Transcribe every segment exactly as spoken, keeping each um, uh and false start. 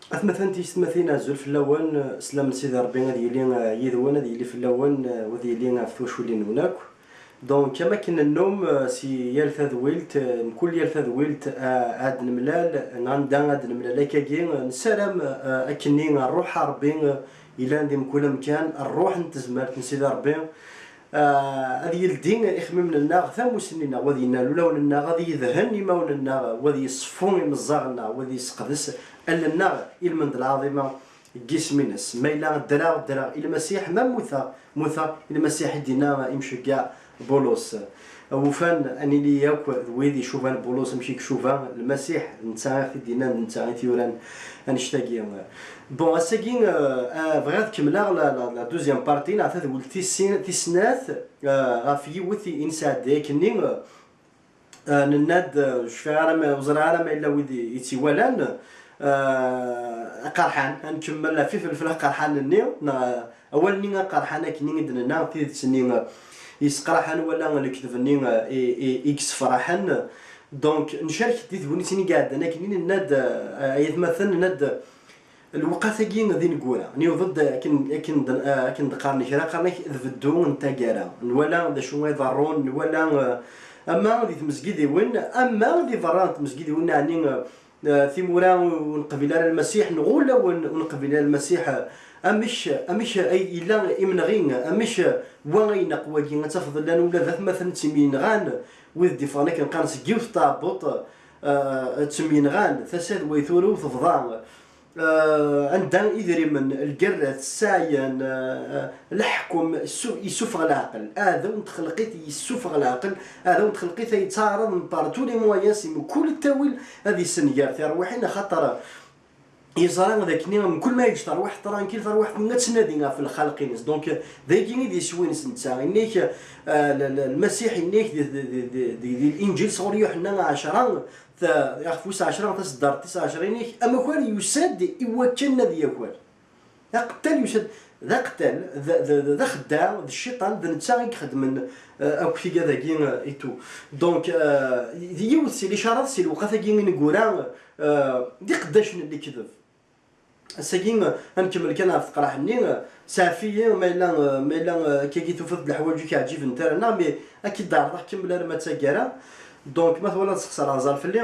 Atmaten tiyessetmatin, azul fell-awen, sslam n Sidi Ṛebbi ad yili, eh, yid-wen, ad yili fell-awen, eh, u ad yili ɣef twacul-nwen akk. Donc, am akken nennum, eh, si yal tadwilt, eh, mkul yal tadwilt, eh, ad nemlal, neɣ anda ad nemlal akkagi, eh, nessaram, eh, akkenni ṛṛuḥ n Ṛebbi, eh, yellan di mkul amkan, ṛṛuḥ n tezmert n Sidi Ṛebbi, eh, ad yeldi ixemmimen-nneɣ, tamusni-nneɣ, u ad yennal ulawen-nneɣ, ad yedhen imawen-nneɣ, u ad yeṣfu imeẓẓaɣ-nneɣ, u ad yesseqdes allen-nneɣ i lmend lɛaḍima n yisem-ines. Ma yella ddreɣ, ddreɣ i Lmasiḥ, ma mmuteɣ, mmuteɣ i Lmasiḥ, i d-yenna imceggeɛ Bulus. Awufan, ad nili akk d wid icuban Bulus, amek i icuba Lmasiḥ, netta i ɣ-t-id-yennan, d netta i t-yuran annect-agi. Bon, ass-agi, euh, euh, bɣiɣ ad kemmleɣ la, la, la deuxième partie, neɣ tadwilt tis sin, tis snat, euh, ɣef yiwet i, i nesɛedda akkenni, euh, euh, nenna-d, euh, ur cfiɣ ara ma, ur ẓriɣ ara ma yella wid i, i tt-iwalan, euh, aqerḥan, ad nkemmel ɣef ifelfel aqerḥan-nni, neɣ, euh, awal-nni aqerḥan akkenni i d-nenna, tidet-nni, euh, yesqerḥen, wala lekdeb-nni, euh, i, i, i yessefraḥen. Donc, ncerk-d di tegnit-nni i iɛeddan akkenni, nenna-d, euh, ay atmaten, nenna-d, lewqat-agi d ineggura, niweḍ-d akken, akken d-, akken d-qqaren kra, qqaren-ak d beddu n taggara. Nwala d acu i iḍerrun, nwala, eh, ama di tmezgidiwin, ama di berra n tmezgidiwin, ɛni, eh, timura ur neqbil ara Lmasiḥ, neɣ ulawen ur neqbil ara Lmasiḥ, amek, amek ay yella imenɣi, amek wa ay ineqq wagi, ad tafeḍ llan ula d atmaten ttemyenɣan, wid d-iffɣen akken qqaren seg yiwet tɛebbuḍt, eh, ttemyenɣan, tasa d way turew tebḍa. Eh, anda idrimen, lgerrat, ssaɛyan, eh, leḥkem, issu-, yessufeɣ leɛqel. Aɛdaw n txelqit yessufeɣ leɛqel. Aɛdaw n txelqit ay yettɛaraḍen par tous les moyens, si mkul ttawil ad yessenger tirwiḥin, axaṭer yeẓra d akken mkul ma yeǧǧ tarwiḥt tranquille, tarwiḥt-nni ad tnadi ɣef lxalq-ines. Donc, d ayagi i d iswi-ines netta. Inna-k, eh, l-, l-, Lmasiḥ inna-k di, di, di, di, di, di Linǧil sɣur Yuḥenna ɛecra, ta-, ixef wis ɛecra, taseddart tis ɛecra, inna-k, amakar yusa-d i wakken ad yaker. Aqettal yusa-d, d aqettal, d, d, d, d axeddaɛ, d cciṭan, d netta i ixeddmen, eh, akk tigad-agi, eh, et tout. Donc, eh, d yiwet si licarat si lewqat-agi ineggura, eh, d iqeddacen n lekdeb. Ass-agi, eh, ad nkemmel kan ɣef teqraḥ-nni, eh, saɛef-iyi ma yella, eh, ma yella, eh, akkagi tufiḍ-d leḥwayeǧ ur k-ɛǧibent ara, neɣ, mais ad k-id-ɛerḍeɣ kemmel arma d taggara. Donc, ma twalaḍ sexṣareɣ ẓer fell-i.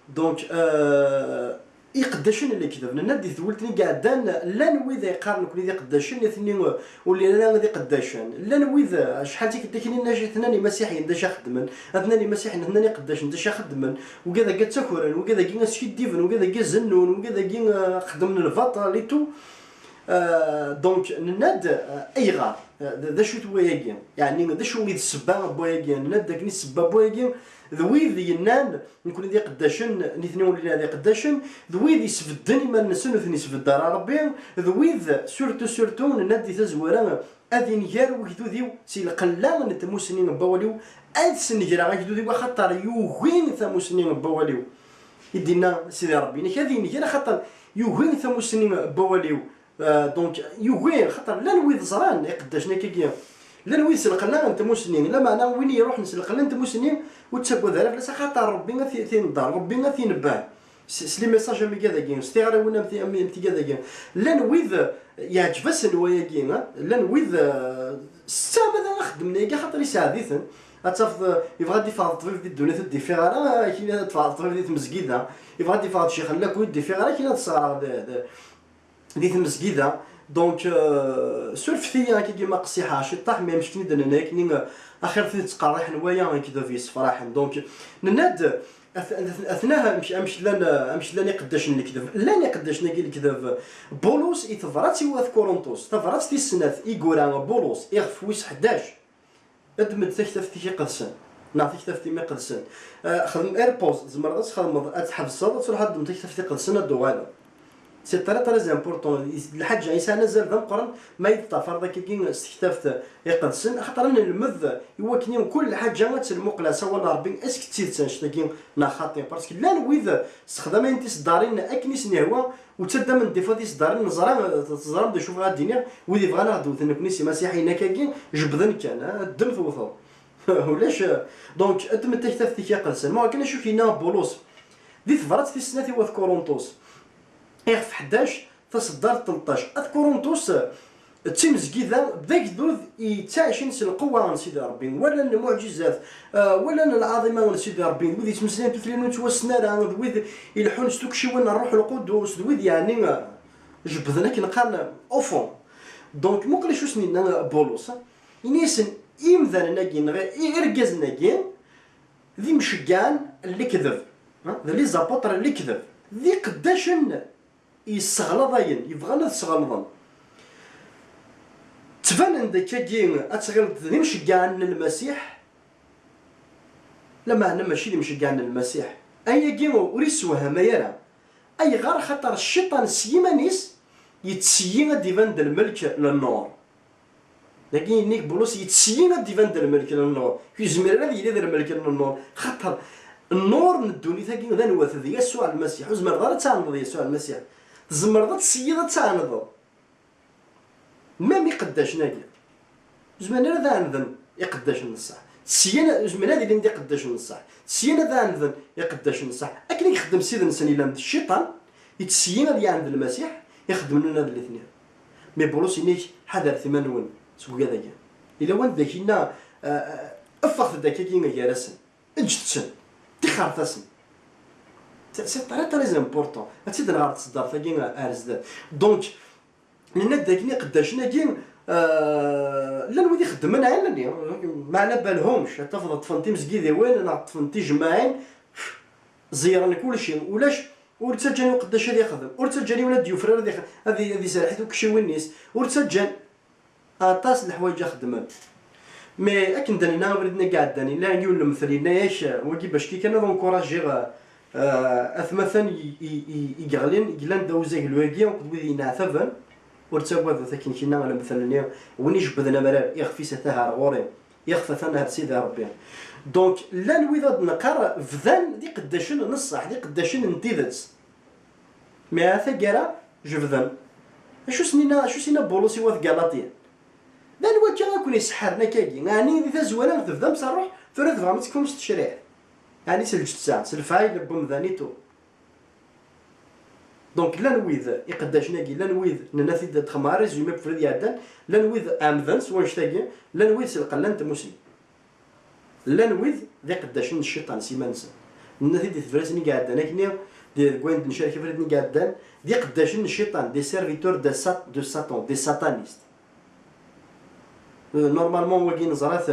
Donc, eh, iqeddacen n lekdeb. Nenna-d di tedwilt-nni i iɛeddan, llan wid ay qqaren nekni d iqeddacen, nitni ur llin ara d iqeddacen. Llan wid, acḥal d tikkelt akkin i nnan imasiḥiyen d acu xeddmen, ad nnan imasiḥiyen, ad nnan iqeddacen d acu xeddmen, wigad-agi ttakren, wigad-agi skiddiben, wigad-agi zennun, wigad-agi, eh, xeddmen lbaṭel et tout. Eh, donc, nenna-d, eh, ayɣer? Eh, d, d acu-t wayagi? Yeɛni, d acu i d ssebba n wayagi? Nenna-d dakken i ssebba n wayagi d wid yennan, nekni d iqeddacen, nitni ur llin ara d iqeddacen, d wid isbedden iman-nsen ur ten-isbedd ara Ṛebbi, d wid, surtout, surtout, nenna-d di tazwara, ad inger wegdud-iw si lqella n tmusni n wawal-iw, ad snegreɣ agdud-iw axaṭer yugi tamusni n wawal-iw. I d-inna Sidi Ṛebbi, nekk ad inger axaṭer yugi tamusni n wawal-iw. Euh, donc, yugi, xaṭer llan wid ẓran iqeddacen akkagi. Llan wid s lqella n tmusni. Lameɛna win i iruḥen s lqella n tmusni, ur ttaggad ara fell-as, axaṭer Ṛebbi ad t-, t-inḍer, Ṛebbi ad t-inebbeh. S, s les messages am igad-agi, s tiɣriwin am ti-, am, am tigad-agi. Llan wid, eh, yeɛǧeb-asen wayagi, ha? Llan wid, eh, s ttama da axeddem-nni-agi, axaṭer yesɛed-iten. Ad tafeḍ, eh, yebɣa ad d-iffeɣ d ṭṭbib di ddunit ur d-iffiɣ ara, eh, kini ad d-iffeɣ d ṭṭbib di tmezgida. Yebɣa ad d-iffeɣ d ccix n lakul ur d-iffiɣ ara, kini ad ṣeɣreɣ d, d, di tmezgida. Donc, euh, surfet-iyi akkagi ma qessiḥeɣ ciṭṭaḥ, mais amek i d-nenna akkenni, euh, axir tid yettqerriḥen waya, lekdeb yessefraḥen. Donc, nenna-d, at-, at-, atnah amek, amek llan, euh, amek llan iqeddacen n lekdeb. Llan iqeddacen-agi n lekdeb. Bulus i tebrat i wat Kuruntus, tabrat tis snat i yura Bulus, ixef wis ḥdac. Ddem-d taktabt-ik iqedsen, neɣ taktabt-im iqedsen. Ah, xdem air pause, tzemreḍ ad txedmeḍ, ad tḥebseḍ, ad truḥ ad ddem taktabt iqedsen, ad d-tuɣaleḍ. C'est très, très important. Is-, lḥaǧa yesɛan azal d ameqqran, ma i d-tafreḍ akkagi s tektabt iqedsen, axaṭer ad nelmed i wakken i mkul lḥaǧa ad tt-nmuqel ɣer sawal n Ṛebbi, est-ce que d tidet annect-agi neɣ xaṭi? Parce que llan wid ssexdamen tiseddarin akken i sen-ihwa, ur ttaddamen des fois tiseddarin, neẓra, teẓram d acu bɣiɣ ad d-iniɣ, wid yebɣan ad ɣ-d-wten nekni s imasiḥiyen akkagi, jebbden kan, ha, ddem tewteḍ. Ulac, donc, ddem taktabt-ik iqedsen. Ma akken acu k-yenna Bulus di tebrat tis snat i wat Kuruntus, ixef ḥdac, taṣeddart tleṭṭac. At Kuruntus, d timezgida, d agdud yettɛicin s lqewwa n Sidi Ṛebbi. Walan lmuɛǧizat, eh, walan lɛaḍima n Sidi Ṛebbi, d wid yettmeslayen tutlayin ur ttwassen ara, d wid ileḥḥun s tukciwin n Ṛṛuḥ Lqudus, d wid yeɛni, eh, jebbden akken qqaren au fond. Donc, muqel acu s-yenna Bulus. Ini-asen, imdanen-agi, neɣ i-, irgazen-agi, d imceggɛen n lekdeb, ha? D les apôtres n lekdeb, d iqeddacen yesseɣlaḍayen, yebɣan ad sɣelḍen. Ttbanen-d akkagi ad tɣileḍ d imceggɛen n Lmasiḥ, lameɛna mačči d imceggɛen n Lmasiḥ. Ayagi ur yessewhamay ara. Ayɣer? Axaṭer cciṭan s yiman-is yetteyyi ad d-iban d lmelk n nnur. Dagi yennig Bulus, yetteyyi ad d-iban d lmelk n nnur. Ur yezmir ara ad yili d lmelk n nnur, xaṭer nnur n ddunit-agi d anwa-t? D Yasuɛ Lmasiḥ. Ur tzemreḍ ara ad tɛandeḍ Yasuɛ Lmasiḥ. Tzemreḍ ad tseyyiḍ ad tɛandeḍ. Même iqeddacen-agi, ur zmiren ara ad ɛaneden iqeddacen n ṣṣeḥ. Syin, ur zmiren ad ilin d iqeddacen n ṣṣeḥ. Syin ad ɛaneden iqeddacen n ṣṣeḥ. Akken i ixeddem Ssid-nsen, yellan d cciṭan, yettesyin ad yeɛned Lmasiḥ, ixeddmen ula d nitni. Mi Bulus yenna-k, ḥadret iman-nwen seg ugad-agi. Yella wanda k-yenna, ah, ah, ffɣet-d akkagi gar-asen, ǧǧet-ten, ṭixxret-asen. C'est, c'est très, très important. Ad tt-id-nɣer tseddart-agi ar zdat. Donc, nenna-d dakken iqeddacen-agi, ah, llan wid ixeddmen ɛinani, ma ɛla balhumc, ad tafeḍ ṭṭfen timezgidiwin neɣ ṭṭfen tijemmaɛin, ẓeyren kulci, ulac, ur ttaǧǧan i uqeddac ad ixdem, ur ttaǧǧan i win ad d-yufrar ad ix-, ad i-, ad iserreḥ i tukciwin-is, ur ttaǧǧan. Aṭas n leḥwayeǧ ad xedmen. Mais akken d-nenna abrid-nni i iɛeddan, yella yiwen n lemtel yenna-yak, wagi bac kikan ad encouragiɣ, euh, atmaten i, i, i, i yeɣlin, i yellan ddaw uzaglu-agi, akked wid yenneɛtaben, ur ttagadet akken kinna lemtel-nni, win ijebbden amrar, ixef-is atah ar ɣur-i, ixef atan ar Sidi Ṛebbi. Donc, llan wid ad d-neqqar bdan d iqeddacen n ṣṣeḥ, d iqeddacen n tidet. Mi ara taggara, jebden. Acu s-nina, acu s-nina Bulus i wat Galatiyen? D anwa akka i ken-iseḥḥren akkagi? Ɛni di tazwara tebdam s ṛṛuḥ, tura tebɣam ad tekfum s tecriḥt? Ɛni s lǧetta, s lefɛayel n wemdan i tu? Donc, llan wid iqeddacen-agi, llan wid, nenna-t-id ad d-xemmeɣ résumé n ubrid iɛeddan, llan wid ɛemden s wannect-agi, llan wid s lqella n tmusni. Llan wid d iqeddacen n cciṭan s iman-nsen. Nenna-t-id di tebrat-nni i iɛeddan akkenni, di, deg wayen d-necrek abrid-nni i iɛeddan, d iqeddacen n cciṭan, des serviteurs de Sat-, de Satan, des satanistes. Euh, normalement, wagi neẓra-t,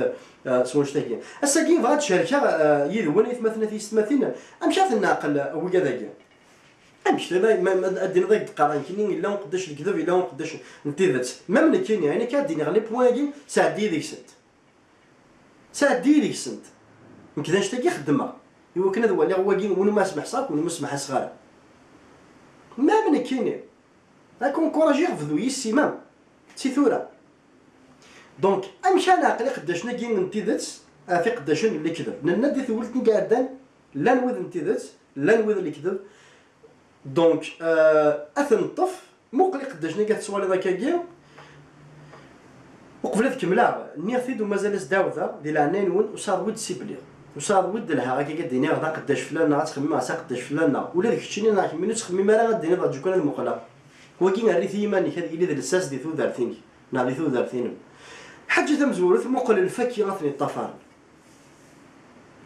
euh, s wannect-agi. Ass-agi, bɣiɣ ad cerkeɣ, euh, yid-wen, aytmaten, a tiyessetmatin, amek ara ten-neɛqel, euh, wigad-agi? Amek, ma, ma, ma ad d-tiniḍ ay d-qqareɣ nekkini, yella uqeddac n lekdeb, yella uqeddac n tidet. Même nekkini, ayen akka ad d-iniɣ les points-agi, sɛeddi deg-sent. Sɛeddi deg-sent. Nekk d annect-agi xeddmeɣ. I wakken ad waliɣ wagi, win umi smeḥseɣ, win umi smeḥseɣ ara. Même nekkini. Ad k-encouragiɣ, bdu yis-i, même si tura. Donc, amek ara neɛqel iqeddacen-agi n tidet ɣef iqeddacen n lekdeb? Nenna-d di tewwelt-nni iɛeddan, llan wid n tidet, llan wid n lekdeb. Donc, euh, ad ten-neṭṭef. Muqel iqeddacen-agi tettwaliḍ akkagi. Uqbel ad kemmleɣ, nniɣ-t-id u mazal as-d-ɛawdeɣ, di leɛnaya-nwen, usaɣ-d wid d-sibliɣ. Usaɣ-d wid d-lhaɣ akkagi ad d-iniɣ d aqeddac flan neɣ ad txemmimeɣ s aqeddac flan neɣ ula d keččini neɣ kemmini ur ttxemmim ara ad d-tiniḍ rǧu kan ad muqleɣ. Wagi err-it i yiman-ik, ad yili d lsas di tudert-inek neɣ di tudert-inem. Ḥaǧa tamezwarut, muqel lfakya ad ten-iṭṭafaren.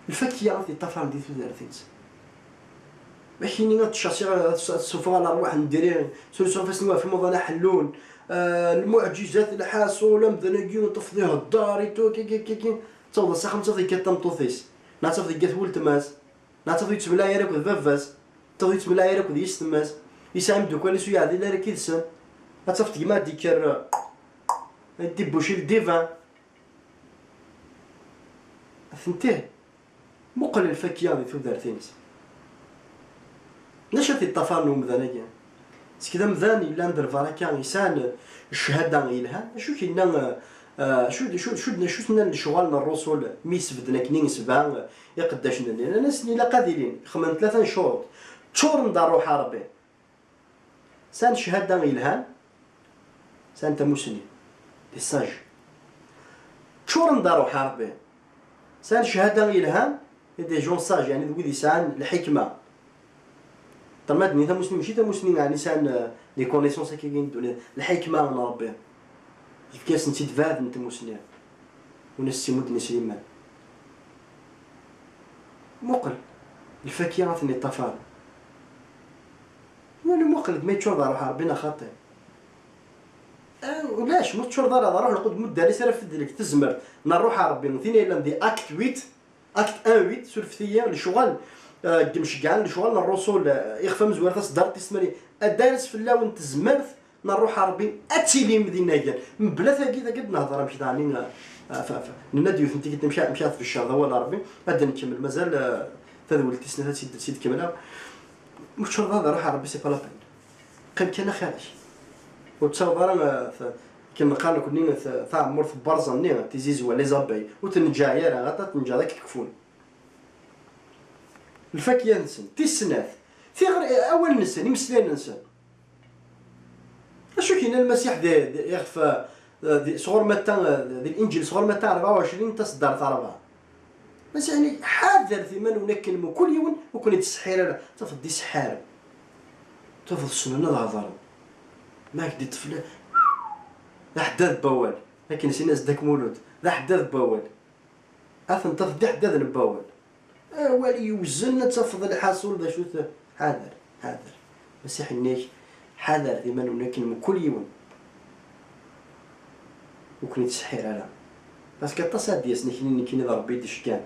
Lfakya ad t-iṭṭafaren di tudert-nsen. Akini ad ttcasiɣ, ad s-, ad ssufɣeɣ lerwaḥ n diri, srusuɣ ifassen-iw ɣef imuḍan aḥellun, ah, lmuɛǧizat, lḥaṣul, amdan-agi, ṭṭef d ihedder, i tu, kiki, kiki. Ttawḍeɣ s axxam, ttafeɣ deg-i tameṭṭut-is, neɣ ttafeɣ deg-i weltma-s, neɣ ttafeɣ ur yettemlay ara akked baba-s, ttafeɣ ur yettemlay ara akked yessetma-s, yesɛa imeddukal-is ur yeɛdil ara yid-sen, ad tafeḍ gma ad d-ikker, ah, ad d-ibbucil divin. Atenti. Muqel lfakya di tudert-ines. D acu ad t-iṭṭafaren umdan-agi? Seg d amdan yellan d lbaraka, yesɛan cchada yelhan, acu k-yenna, eh, acu, acu, acu, acu tenna lecɣal n ṛṛusul mi sbedden akken i sebɛa, eh, iqeddacen-nni? Nnan-asen ilaq ad ilin, xemmen tlata n ccuruṭ, ččuren d ṛṛuḥ n Ṛebbi. Sɛan cchada yelhan, sɛan tamusni, des sages. Ččuren d ṛṛuḥ n Ṛebbi. Sɛan cchada yelhan, et des gens sages, yeɛni d wid yesɛan lḥikma. Ṭṭalma d-nni tamusni, mačči tamusni ɛni sɛan, eh, les connaissances akka n ddunit, lḥikma n Ṛebbi. Yefka-yasen-tt-id bɛed n tmusni. Win as-tt-imudden iselman. Muqel. Lfakya ad ten-iṭṭafar. Wali muqel d ma yeččur d ṛṛuḥ Ṛebbi neɣ xaṭi. Ah, ulac, ma teččureḍ ara d ṛṛuḥ lqud, muddaris ara fed deg tezmert n ṛṛuḥ Ṛebbi, tin yellan di acte huit, acte un huit, surfet-iyi, lecɣal, eh, n yimceggɛen, lecɣal n ṛṛusul, eh, ixef amezwar, taṣeddart tis tmanyin, ad d-ares fell-awen tezmert n ṛṛuḥ Ṛebbi, ad tilim d inagan. Mebla tagi, tagi ad nehder amek daɣen, eh, f-, f-, nenna-d yiwet n tikkelt amek, amek ara tbeccer d awal Ṛebbi, ad d-nkemmel, mazal, eh, tadwilt tis snat ad tt-id-, ad tt-id-kemmleɣ. Ma teččureḍ ara d ṛṛuḥ Ṛebbi, c'est pas la peine. Qqim kan axir-ik. Ur ttaweḍ ara, eh, t-, akken neqqar nekni, t-, taɛemmurt n warẓ-nni, tizizwa, les abeilles. Ur ten-neǧǧaɛ ara, ata ten-neǧǧaɛ d akken kfun. Lfakya-nsen, tis snat. Tiɣri, awal-nsen, imeslayen-nsen. Acu k-yenna Lmasiḥ di, di, ixef, eh, di, sɣur Matta, eh, di Linǧil sɣur Matta rebɛa u ɛecrin, taṣeddart rebɛa? Lmasiḥ yenna-k, ḥadret iman-nwen akken mkul yiwen ur ken-ittseḥḥir ara. Tafeḍ d iseḥḥaren. Tafeḍ ssnen ad hedren. Ma ak-d-iṭṭef la-, d aḥeddad n wawal. Akken sin-as Dda Mulud, d aḥeddad n wawal. Ad ten-tafeḍ d iḥeddaden n wawal. Awal yewzen, ad tafeḍ lḥaṣul d acu-t. Ḥader, ḥader. Lmasiḥ yenna-k, ḥadret iman-nwen akken mkul yiwen ur ken-ittseḥḥir ara. Parce que aṭas ad d-yasen aknin nekkini d Ṛebbi i d-iceggɛen.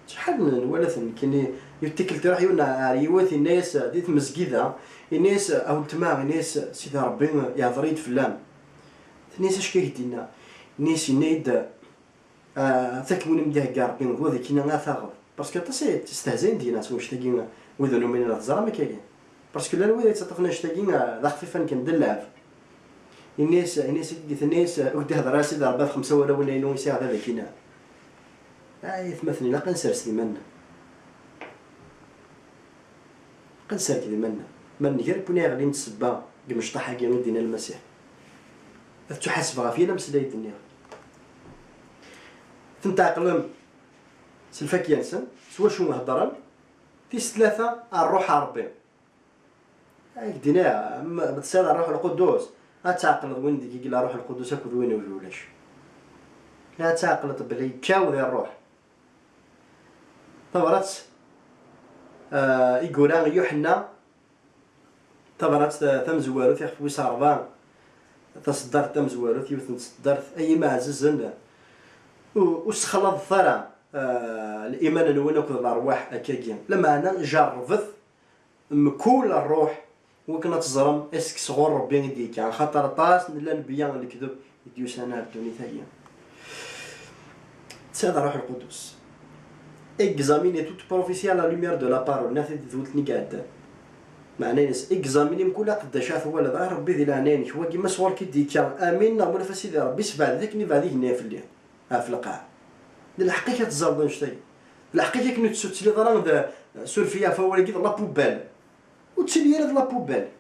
Acḥal n-, nwala-ten nekkini, yiwet tikkelt iruḥ yiwen ar yiwet, yenna-yas di tmezgida, yenna-yas, a weltma, yenna-yas, Sidi Ṛebbi ihder-iyi-d fell-am. Tenna-yas, acu k-id-yenna? Yenna-yas, yenna-yi-d, ah, takwin i m-d-ihegga Ṛebbi, d wa deg-kina ara taɣeḍ. Parce que aṭas i stehzayen deg-neɣ s wannect-agi, wid ur numin ara, teẓram akkagi. Parce que llan wid yettaṭṭafen annect-agi, ah, d axfif akken d llɛeb. Ini-as, ini-as, tenna-as, ur k-d-ihder ara Sidi Ṛebbi ɣef xemsa warraw-inu i sɛiɣ da dagi-na. Ay atmaten, ilaq ad nserked iman-nneɣ. Ilaq ad nserked iman-nneɣ. Ma nger win ara iɣlin d ssebba deg imecṭaḥ-agi i d-yenna Lmasiḥ. Ad ttuḥasbeɣ ɣef yal ameslay i d-nniɣ. Ten-tɛeqlem s lfakya-nsen, s wacu heddren. Tis tlata, ṛṛuḥ n Ṛebbi. Ay, k-d-iniɣ, ma, ma tesɛiḍ Ṛṛuḥ Lqudus, ad tɛeqleḍ win deg i yella Ṛṛuḥ Lqudus akked win ur ulac. La ad tɛeqleḍ belli yekkaw di Ṛṛuḥ. Tabrat, ah, i yura Yuḥenna, tabrat ta-, tamezwarut, ixef wis ṛebɛa, taṣeddart tamezwarut, yiwet n tṣeddart, ay imeɛzizen, ur, ur ssexlaḍet ara, ah, liman-nwen akked lerwaḥ akkagi. Lameɛna, jerrbet mkul ṛṛuḥ, wakken ad teẓrem est-ce que sɣur Ṛebbi i d-yekka, axaṭer aṭas n lanbeyya n lekdeb i d-yusan ar ddunit-agi. Tesɛiḍ Ṛṛuḥ Lqudus. Examine toute prophétie à la lumière de la parole. Nniɣ-t-id di tedwilt-nni iɛeddan. Meɛna-ines, examine mkul aqeddac ara twalaḍ, a Ṛebbi, di leɛnaya-nnek, wagi ma sɣur-k i d-yekka, amin neɣ mula f a Sidi Ṛebbi, sbeɛd-it akken ibɛed igenni fell-i. Ɣef lqaɛ. D lḥeqq-ik ad teẓreḍ annect-agi. D lḥeqq-ik akken ur tt-, ur tettiliḍ ara d, suref-iyi ɣef wawal-agi, d la poubelle. Ur ttili ara d la poubelle.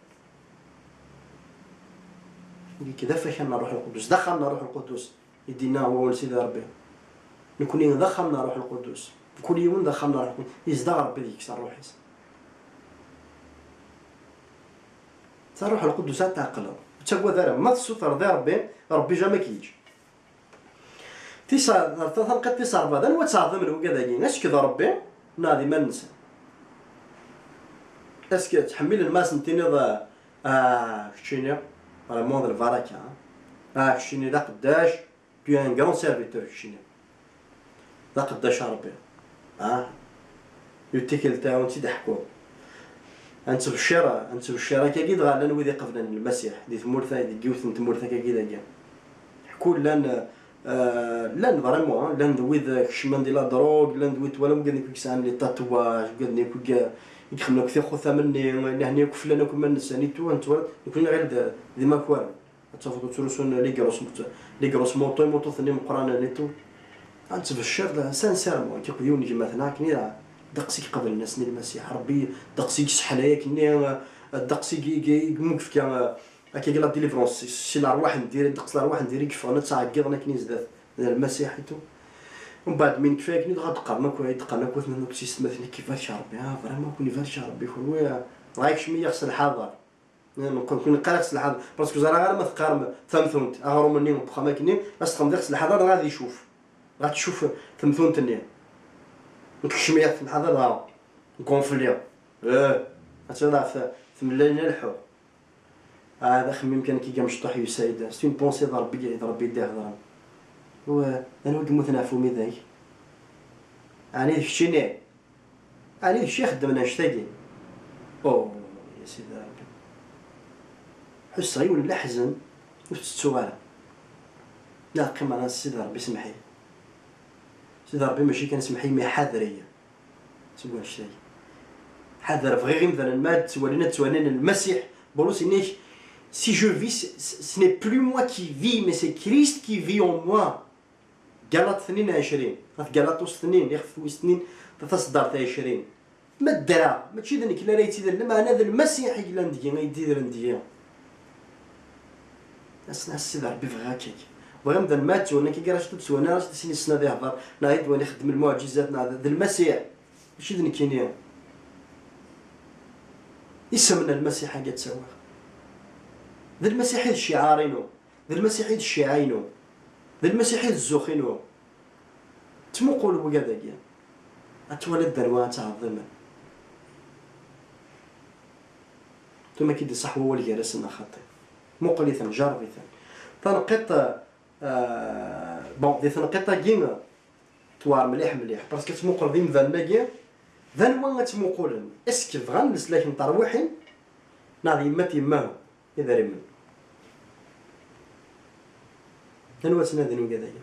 Nekk d afakan n Ṛṛuḥ Lqudus, d axxam n Ṛṛuḥ Lqudus, i d-yenna wawal Sidi Ṛebbi. Nekni d axxam n Ṛṛuḥ Lqudus. Mkul yiwen d axxam n Ṛṛuḥ Lqudus. Yezdeɣ Ṛebbi deg-s, Ṛṛuḥ-is. D Ṛṛuḥ Lqudus ad tɛeqleḍ. Ur ttagad ara. Ma tessutreḍ i Ṛebbi, Ṛebbi jamais k-yeǧǧ. Tis-, ta-, tanqiḍt tis ṛebɛa, d anwa ttɛeḍḍimen wigad-agi? Est-ce que d Ṛebbi neɣ d iman-nsen? Est-ce que ttḥemmilen ma asen-tiniḍ, ah, keččini, vraiment d lbaraka, ah, keččini d aqeddac, tu es un grand serviteur, keččini d aqeddac a Ṛebbi. Ah, yiwet tikkelt ad wen-tt-id-ḥkuɣ. Ad nettbecciṛ, ad nettbecciṛ akkagi, dɣa llan wid iqeblen Lmasiḥ di tmurt, deg yiwet n tmurt akkagi dagi. Ḥku llan, eh, llan vraiment, llan d wid kecmen di la drogue, llan d wid twalam, wigad nekk i yesɛan les tatouages, wigad nekk i ixemmen akk tixutam-nni, lehni akk flan akk iman-nsen, et tout, ad nettwali, nekni nɣil d, d imakaren. Ad tafeḍ ur ttrusun les grosses, les grosses motos, imuṭuten imeqqranen et tout. Ad nettbecciṛ, sincèrement, nekk akked yiwen n gma-tneɣ, akken i ddeqs i iqeblen ass-nni Lmasiḥ. Ṛebbi ddeqs i yesseḥlay akkenni, ddeqs i, i, i, i mu yefka, akka, la délivrance si, si lerwaḥ n diri, ddeqs lerwaḥ n diri i yeffɣen ad ttɛeggiḍen akken i zdat d Lmasiḥ et tout. Mbeɛd mi nekfa akken i dɣa d-qqaren akk, i d-qqaren akk watmaten akk s yessetmaten, nekk ibarek Ṛebbi, ah, vraiment, ken ibarek Ṛebbi, kenwi, ah, Dɣa yekcem-iyi ɣer s lḥaḍer. Neqqar, neqqar ɣer s lḥaḍer, parce que ẓriɣ ara ma teqqarem tamtunt, aɣrum-nni n wexxam akkenni, ad s-texdem deg s lḥaḍer, dɣa ad icuf. Dɣa tcuf temtunt-nni. Nekcem-iyi s lḥaḍer, dɣa gonfliɣ. Eh, ad tiliḍ ɣef tmellalin ad lḥuɣ. Ah, d axemmem kan kigam mecṭuḥ yusa-d. C'est une pensée d Rebbi, d Rebbi i d-ihedren. Wa, anwa i yemmuten ɣef umidag? Ɛni d keččini? Ɛni d kečč ixeddmen annect-agi? Oh, ya Sidi Rebbi. Ḥusseɣ yiwen n leḥzen ur t-ttettuɣ ara. Neɣ qqimeɣ s Sidi Rebbi, semmeḥ-iyi. Sidi Rebbi mačči kan semmeḥ-iyi, mi ḥader-iyi. Seg wannect-agi. Ḥader, bɣiɣ imdanen ma ad ttwalin, ad ttwalin Lmasiḥ. Bulus yenna-k, si je vis, ce n'est plus moi qui vis, mais c'est Christ qui vit en moi. Galat tnin ɛecrin, ɣef Galatus tnin, ixef wis tnin, taseddart ɛecrin. Ma ddreɣ, mačči d nekk la ara yettidiren, lameɛna d Lmasiḥ i yellan deg-i, ay yettidiren deg-i. Ass-n, a Sidi Rebbi, bɣiɣ akkag. Bɣiɣ amdan ma ad ttwen, akka gar-as ur ttwen ara, sin yessen ad ihder, neɣ ad iwan ixeddem lmuɛǧizat, neɣ d, d Lmasiḥ, mačči d nekkini. Isem n Lmasiḥ-agi ad ttawiɣ. D Lmasiḥ i d cciɛar-inu. D Lmasiḥ i d cciɛa-inu. D Lmasiḥ i d zzux-inu. Ttmuqul wigad-agi. Ad twaliḍ d anwa ad ttɛeḍḍimen. Tum ad k-id-iṣaḥ wawal gar-asen a xaṭi. Muqel-iten, jarreb-iten. Taneqqiṭ, euh, bon, di tneqqiṭ-agi, tewɛer mliḥ, mliḥ, parce que ad tmuqleḍ imdanen-agi, d anwa ad ttmuqulen? Est-ce que bɣan leslak n terwiḥin, neɣ d yemma d yemma-hum, idrimen? Anwa ttnadin wigad-agi?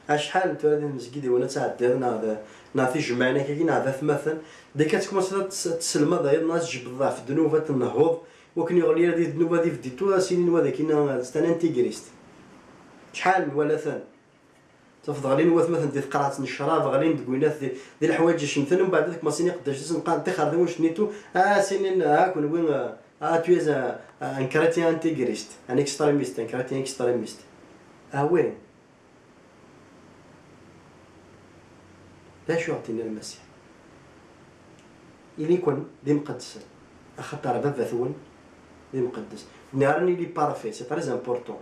Acḥal n tura di tmezgid-iwen ad tɛeddiḍ, neɣ d, neɣ tijemmaɛin akka-agi, neɣ d atmaten, deg ad tkumaṣiḍ ad ts-, ad tesselmadeḍ, neɣ ad tjebbdeḍ ɣef ddnubat n nnehhuḍ, wakken yuɣli ara di ddnubat di bditu, ad s-inin wa dagi, neɣ d tana n tigrist. Acḥal n walatan? Tafeḍ ɣlin watmaten di tqerɛet n ccrab, ɣlin deg winat di, di leḥwayeǧ icemten, mbeɛd ad kmaṣin iqeddacen-nsen qqaren, tixerdiwin cnitu, ah, sinin, ah, kenwi, ah, ah, tu es un, un chrétien intégriste, un extrémiste, un chrétien extrémiste. Ah oui. D acu i ɣ-d-yenna Lmasiḥ? Ili-ken d imqeddsen, axaṭer Baba-twen d imqeddes. Nniɣ ara nili parfait, c'est très important.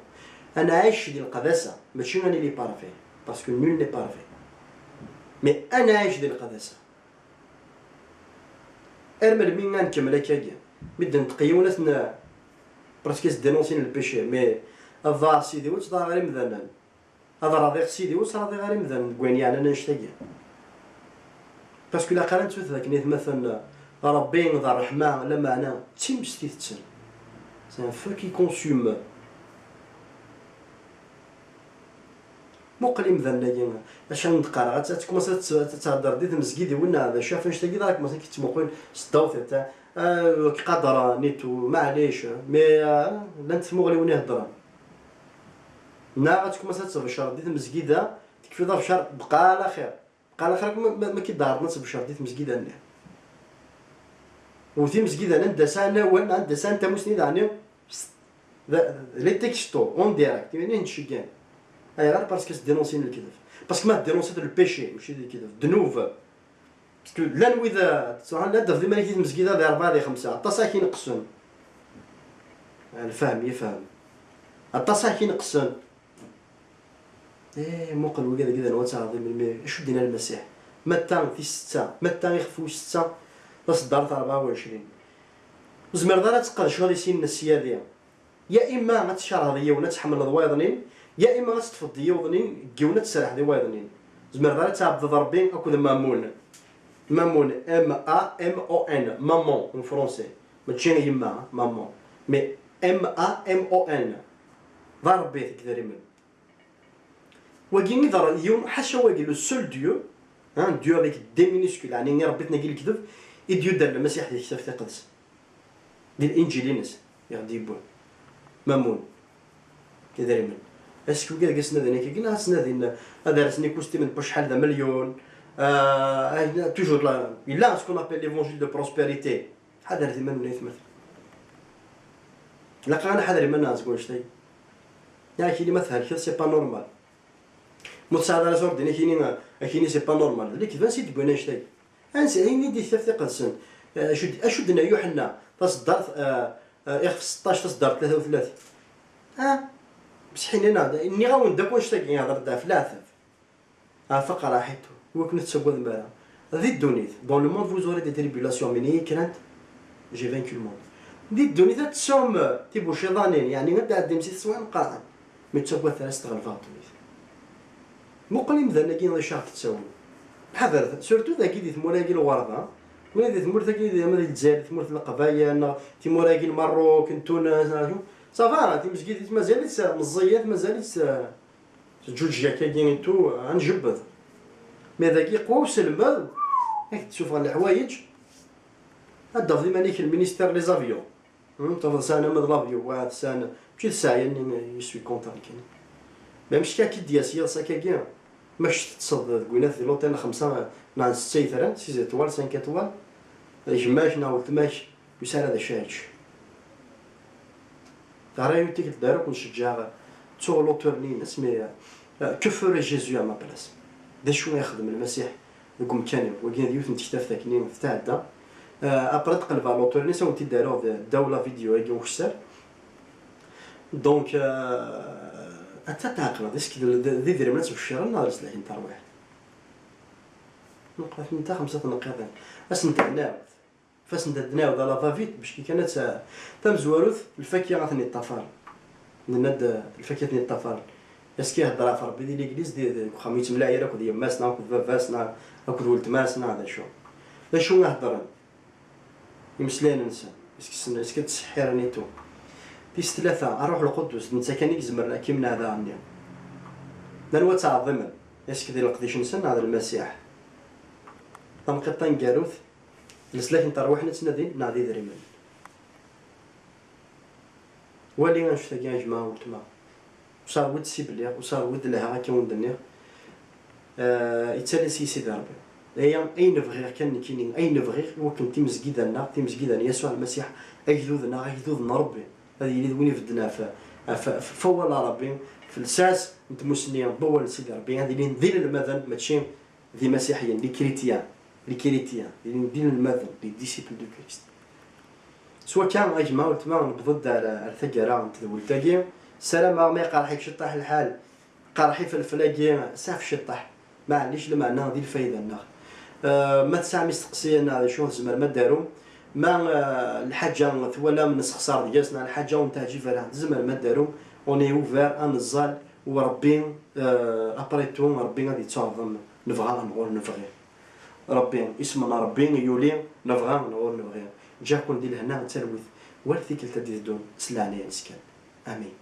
Ad nɛic di leqdasa, mačči ad nili parfait, parce que nul n'est parfait. Mais ad nɛic di leqdasa. Ar melmi ad nkemmel akkagi? Mi d-nenṭeq yiwen ad t-n-, presque ad s-dénoncer le péché, mais ad ḍaɛeɣ Sidi, ur ttḍaɛeɣ ara imdanen. Ad raḍiɣ Sidi, ur ttṛaḍiɣ ara imdanen deg wayen yeɛnan annect-agi. Parce que ilaq ara nettu d akken aytmaten, Ṛebbi d ṛṛeḥma, lameɛna d times i tetten. C'est un feu qui consume. Muqel imdanen-agi, acu n-d-qqareɣ, ad, ad tkumaṣ ad tt-, ad thedder di tmezgid-iwen, neɣ d acu ɣef annect-agi, dɣa kmaṣ ad k-ttmuqul s ddaw tiṭ, ah, ur k-qadren, nitu, maɛlic, mais, ah, llant tmuɣliwin iheddren. Neɣ ad tkumaṣ ad tebcer di tmezgida, tekfiḍ abcer, bqa ɛla xir. Bqa ɛla xir, ma, ma, ma k-id-ɛerḍen ad tebcer di tmezgida-nni. U timezgida-nni, anda sɛan awal, anda sɛan tamusni, daɣen, d, d les textos, en direct, imini nceggan. Ayɣer? Parce que s-dénoncer lekdeb. Parce que ma dénoncer le péché, mačči d lekdeb, ddnub. Parce que llan wid, eh, tesɛa, la d-tafeḍ iman-ik di tmezgida di rebɛa, di xemsa, aṭas ara k-ineqsen. Lfahem, yefhem. Aṭas ara k-ineqsen. Eh, muqel wigad-agi d anwa ttɛeḍḍimen, mi acu d-yenna Lmasiḥ? Matta tis setta, matta ixef wis setta, taṣeddart rebɛa u ɛecrin. Ur tezmireḍ ara ad tqedceḍ i sin n ssyadi. Ya imma ad tkerheḍ yiwen, ad tḥemmleḍ wayeḍnin, ya imma ad teṭṭfeḍ yiweḍnin deg yiwen, ad tserrḥeḍ i wayeḍnin. Ur tezmireḍ ara ad tɛebdeḍ Ṛebbi akked Mamun. Mamun, M A M O N, maman en français. Mačči yemma, maman. Mais M A M O N. D Ṛebbi deg idrimen. Wagi i d yiwen, ḥaca wagi, le seul Dieu, hein, Dieu avec D minuscule, ɛni i Ṛebbi-tnagi lekdeb, i d-yudder Lmasiḥ di Tektabt Iqedsen. Di Linǧil-ines i ɣ-d-yewwi Mamun. Idrimen. Est-ce que wigad ad ttnadin akka, neɣ ad ttnadin ad rsen ikustimen n wacḥal d amelyun, euh, toujours la, yella ce qu'on appelle l'évangile de prospérité. Ḥadret iman-nwen, ay atmaten. Ilaq ad nḥader iman-nneɣ seg wannect-agi. Neɣ akini ma thelkeḍ, c'est pas normal. Ma ur tesɛiḍ ara s-, ur d-ini akini, akini c'est pas normal. D lekdeb, ansi d-wwin annect-agi? Ansi, ayen i d-iktab tiqedsen, Acu d-, acu d-nna Yuḥenna, taṣeddart, eh, eh, ixef seṭṭac, taṣeddart tlata u tlatin? Ah, mseḥ ini-aɣ-d, nniɣ-awen-d akk annect-agi, ihḍer-d ɣef leɛtab. Ɣef aqraḥ-itu, iwakken ur tettagadem ara. Di ddunit, dans le monde vous aurez des tribulations, mais n'ayez crainte, j'ai vaincu le monde. Di ddunit ad tesɛum, eh, tibuciḍanin, yeɛni ad tɛeddim si teswiɛin qqaren, mais ur ttagadet ara, s tɣelbeɣ ddunit. Muqel imdanen-agi d acu aɣ-d-ttawin. Ḥadret, surtout dagi di tmura-agi lɣerba, win di tmurt-agi di, ama di Lezzayer, di tmurt n Leqbayel, neɣ timura-agi n Merruk, n Tunes, neɣ, ça va, timezgidit mazal-itt meẓẓiyet, mazal-itt, eh, teǧǧuǧeg akkagi et tout, ad njebbed. Mais dagi yeqwa uselmed, ad k-d-ssufɣen leḥwayeǧ, ad d-tafeḍ iman-ik le ministère les avions. Hmm, tafeḍ sɛan ama d l'avion, waɛd sɛan, mačči d sseɛya-nni, je suis contre nekkini. Mais mačči akka i d-yas yiḍes akkagi, mac teṭṭseḍ deg winat di l'hôtel n xemsa neɣ n setta yetran, six étoiles, cinq étoiles, gma-k neɣ weltma-k ur yesɛi ara d acu ara yečč. Teɣra yiwet tikkelt d ara ken-ceǧǧeɣ, ttuɣ l'auteur-nni-ines, mais, euh, que ferait Jésus à ma place? D acu ay ixdem Lmasiḥ deg umkan-iw? Wagi d yiwet n tektabt akkenni tetɛedda. Euh, après ad qelbeɣ l'auteur-nni, ad awen-t-id-aruɣ d-, ddaw la vidéo-agi ukessar. Donc, euh, ad t-tɛeqleḍ, est-ce que d, d, d idrimen ad ttbecciren neɣ d leslak n terwiḥt? Neqqat netta xemsa tneqqiḍin. Ad sen-d-ɛennaɛet. Fasen-d ad d-nɛawed à la va-vite, becki kan ad tt-, tamezwarut, lfakya ad ten-iṭṭafaren. Nenna-d, lfakya ad ten-iṭṭafaren. Est-ce que ihedder ɣef Rebbi di l'église, di, di, deg uxxam, yettemlaɛi ara akked yemma-s, neɣ akked baba-s, neɣ akked weltma-s, neɣ d acu? D acu i heddren? Imeslayen-nsen, est-ce que sen-, est-ce que ttseḥḥiren et tout? Tis tlata, Ṛṛuḥ Lqudus, d netta kan i izemren ad k-imneɛ daɣen-nni. D anwa ttɛeḍḍimen? Est-ce que d leqdic-nsen neɣ d Lmasiḥ? Tanqiḍt taneggarut, leslak n terwiḥ i ttnadin neɣ d idrimen? Wali annect-agi a gma, weltma. Ur sɛewwid ssibelliɣ, ur sɛewwid lehha akka wen-d-nniɣ. Eh, ittali s-yi Sidi Ṛebbi. Aya ayen bɣiɣ kan nekkini, ayen bɣiɣ i wakken timezgida-nneɣ, timezgida n Yasuɛ Lmasiḥ, agdud-nneɣ, agdud n Ṛebbi, ad yili d win ibedden ɣef, ɣef, ɣef wawal n Ṛebbi, f lsas n tmussni n wawal n Sidi Ṛebbi, ad ilin d inelmaden, mačči d imasiḥiyen, les chrétiens, les chrétiens, d inelmaden, les disciples de Christ. S wakka, a gma, weltma, newweḍ-d ar, ar taggara n tedwilt-agi. Ssarameɣ ma iqerḥ-ik ciṭṭaḥ lḥal, qerḥ ifelfel-agi, sɛef ciṭṭaḥ. Maɛlic, lameɛna di lfayda-nneɣ. Eh, ma tesɛam isteqsiyen neɣ d acu, tzemrem ad d-tarum. Ma, eh, lḥaǧa twalam nessexṣar deg-s, neɣ lḥaǧa ur n-teɛǧib ara, tzemrem ad d-tarum. On est ouvert, ad neẓẓal, u Ṛebbi, eh, après tout, Ṛebbi ad yettuɛḍem, nebɣa neɣ ur nebɣi. Ṛebbi, isem n Ṛebbi yuli, nebɣa neɣ ur nebɣi. Ǧǧiɣ-ken di lehna d talwit, war tikkelt ad d-iteddun, s leɛnaya-nnes kan. Amin.